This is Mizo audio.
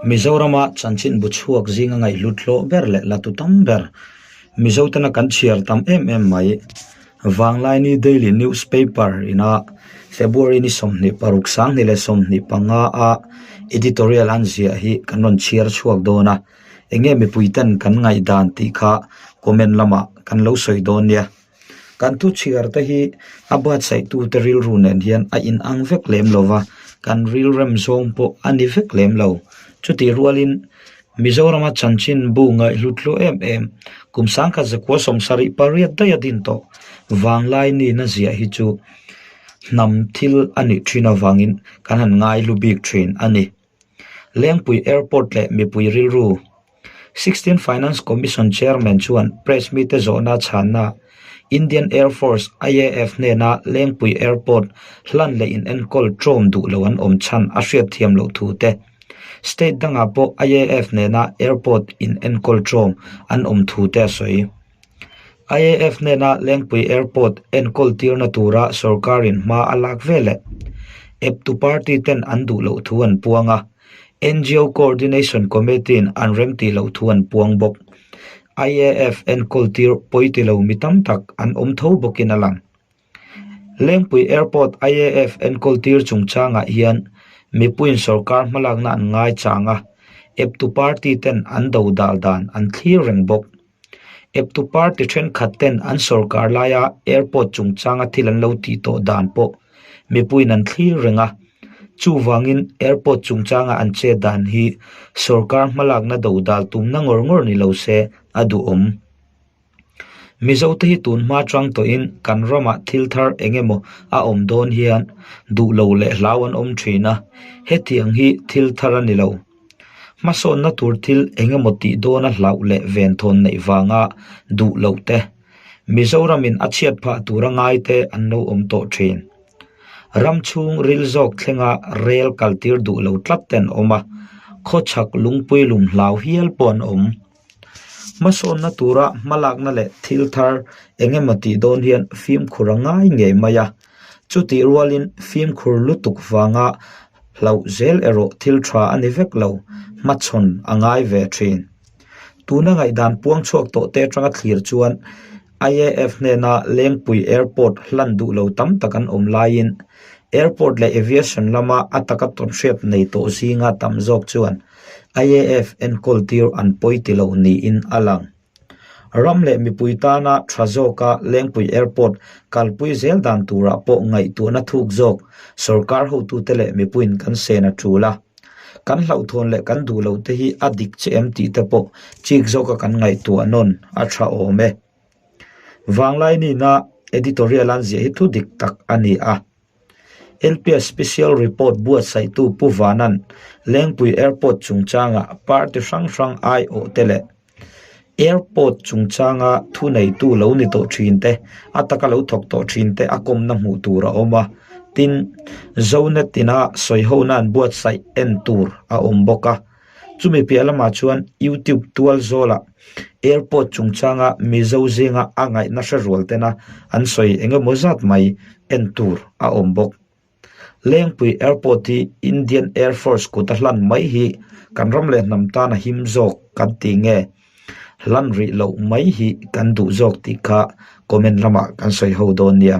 Mizorama chanchinbu chhuak zinga ngaihhlut hlawh ber leh la tu tam ber Mizotana kan chhiar tam em em mai. Vanglaini Daily Newspaper ina February ni 26 2025 a editorial an ziah hi kan rawn chhiar chhuak dawn a, enge mipui ten kan ngaihdan tih kha comment lamah kan lo sawi dawn nia. Kan thu chhiar te hi a buatsaih-tute rilru nen hian a inang vek lem lo va, kan rilrem zawng pawh a ni vek lem lo. Chutih rualin Mizorama chanchinbu ngaihhlut hlu em em, kum sangkhat zakua 78 daih a din tawh vanglai nihna ziah hi chu hnam thil a nih thin avangin kan han ngaihlu bik thin a ni. Lengpui Airport leh mipui rilru Sixteen Finance Commission Chairman chuan press mite zawhna chhanna Indian Air Force, IAF, hnena Lengpui Airport hlan leh inenkawl ṭawm duh lo an awm chhan a hriat thiam loh thu te, state dangah pawh IAF nena airport inenkawl ṭawm an awm thu te a sawi. IAF hnena Lengpui Airport enkawl tirna tura sorkarin hma a lak veleh eptu party ten an duh loh thu an puang a, NGO Coordination Committee-in an remtih loh thu an puang bawk. IAF enkawl tir pawi ti lo mi tam tak an awm tho bawkin a lang. Lengpui Airport IAF enkawl tir chungchangah hian mipuiin sorkar hmalakna an ngaichang a, eptu party ten an dodal dan an thlir reng bawk. Eptu party thenkhat ten an sorkar laia airport chungchanga thil an lo tih tawh dan pawh mipuiin an thlir reng a, chuvangin airport chungchanga an chet dan hi sorkar hmalakna dodal tumna ngawr ngawr ni lo se a duhawm. Mizote hi tun hma chang tawhin kan ramah thil thar eng emaw a awm dawn hian duh lo leh hlau an awm thin a, hetiang hi thil thar a ni lo. Hmasawnna tur thil eng emaw tih dawna hlauh leh venthawn neih vanga duh loh te, Mizoramin a chhiat phah tura ngai te an lo awm tawh thin. Ram chhung ril zawk thlenga rel kaltir duh lo tlat te an awm a, khawchhak lungpui lum hlau hial pawh an awm. Hmasawnna tura hmalakna leh thil thar eng emaw tih dawn hian fimkhur a ngai ngei mai a, chutih rualin fimkhur lutuk vanga hlauh zel erawh thil tha a ni vek lo, hmachhawn a ngai ve thin. Tuna ngaihdan puang chhuak tawh te atanga thlir chuan IAF hnena Lengpui Airport hlan duh lo tam tak an awm laiin Airport leh Aviation lama a taka tawnhriat nei tawh zinga tam zawk chuan IAF enkawl tir an pawi ti lo niin a lang. Ram leh mipui tana tha zawka Lengpui Airport kalpui zel dan turah pawh ngaihtuahna thuk zawk sorkar hotute leh mipuiin kan sen a tul a. Kan hlauhthawn leh kan duh loh te hi a dik che em tih te pawh chik zawka kan ngaihtuah nawn a tha awm e. Vanglai nihna editorial an ziah hi thu dik tak a ni a. LPS Special Report buatsaihtu Pu Vanan Lengpui Airport chungchanga party hrang hrang aiawh te leh Airport chungchanga thuneitu lo ni tawh thin te, a taka lo thawk tawh thin te a kawmna hmuh tur a awm a, tin, Zonet ina sawihona an buatsaih en tur a awm bawk a. Chumi piah lamah chuan YouTube tual zawlah Airport chungchanga Mizo zinga a ngaihna hre rual tena an sawi eng emaw zat mai en tur a awm bawk. Lengpui Airport hi Indian Air Force kut a hlan mai hi kan ram leh hnam tan a him zawk kan ti nge? Hlan rih loh mai hi kan duh zawk tih kha comment lamah kan sawi ho dawn nia.